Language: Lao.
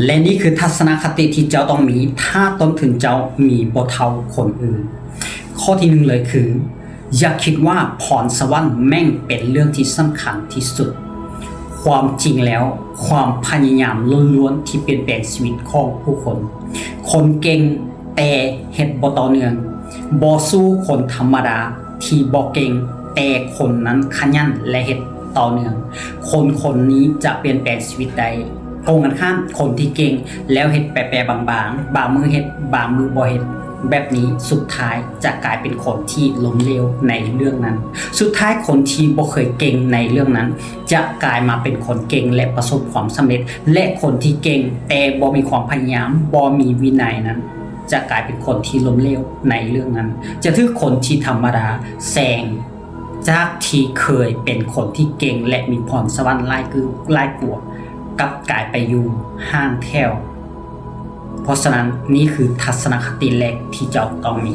ແລະນີ້ຄືທັດສະນະຄະຕິທີ່ເຈົ້າຕ້ອງມີ ຖ້າຕົ້ນທຶນເຈົ້າມີບໍ່ເທົ່າຄົນອື່ນ. ຂໍ້ທີໜຶ່ງເລີຍຄື ຢ່າຄິດວ່າພອນສະຫວັນແມ່ງເປັນເລື່ອງທີ່ສຳຄັນທີ່ສຸດ. ຄວາມຈິງແລ້ວ, ຄວາມພະຍາຍາມລ້ວນໆທີ່ປ່ຽນແປງຊີວິດຂອງຜູ້ຄົນ. ຄົນເກັ່ງແຕ່ເຮັດບໍ່ຕໍ່ເນື່ອງ, ບໍ່ສູ້ຄົນທຳມະດາທີ່ບໍ່ເກັ່ງ ແຕ່ຄົນນັ້ນຂະຫຍັນ ແລະ ເຮັດຕໍ່ເນື່ອງ, ຄົນຄົນນີ້ຈະປ່ຽນແປງຊີວິດໄດ້. ກົງກັນຂ້າມ, ຄົນທີ່ເກັ່ງແລ້ວເຮັດແປໆບາງໆ, ບາງມື້ເຮັດ, ບາງມື້ບໍ່ເຮັດ, ແບບນີ້ສຸດທ້າຍຈະກາຍເປັນຄົນທີ່ລົ້ມເຫຼວໃນເລື່ອງນັ້ນ. ສຸດທ້າຍຄົນທີ່ບໍ່ເຄີຍເກັ່ງໃນເລື່ອງນັ້ນ ຈະກາຍມາເປັນຄົນເກັ່ງ ແລະ ປະສົບຄວາມສຳເລັດ, ແລະ ຄົນທີ່ເກັ່ງແຕ່ບໍ່ມີຄວາມພະຍາຍາມ, ບໍ່ມີວິໄນນັ້ນ ຈະກາຍເປັນຄົນທີ່ລົ້ມເຫຼວໃນເລື່ອງນັ້ນ, ຈະຖືກຄົນທີ່ທຳມະດາແຊງ. ຈາກທີ່ເຄີຍເປັນຄົນທີ່ເກັ່ງ ແລະ ມີພອນສະຫວັນຫຼາຍຄື ຫຼາຍກວ່າ, ກັບກາຍໄປຢູ່ຫ່າງແຖວ. ເພາະສະນັ້ນ, ນີ້ຄືທັດສະນະຄະຕິແລກທີ່ເຈົ້າຕ້ອງມີ.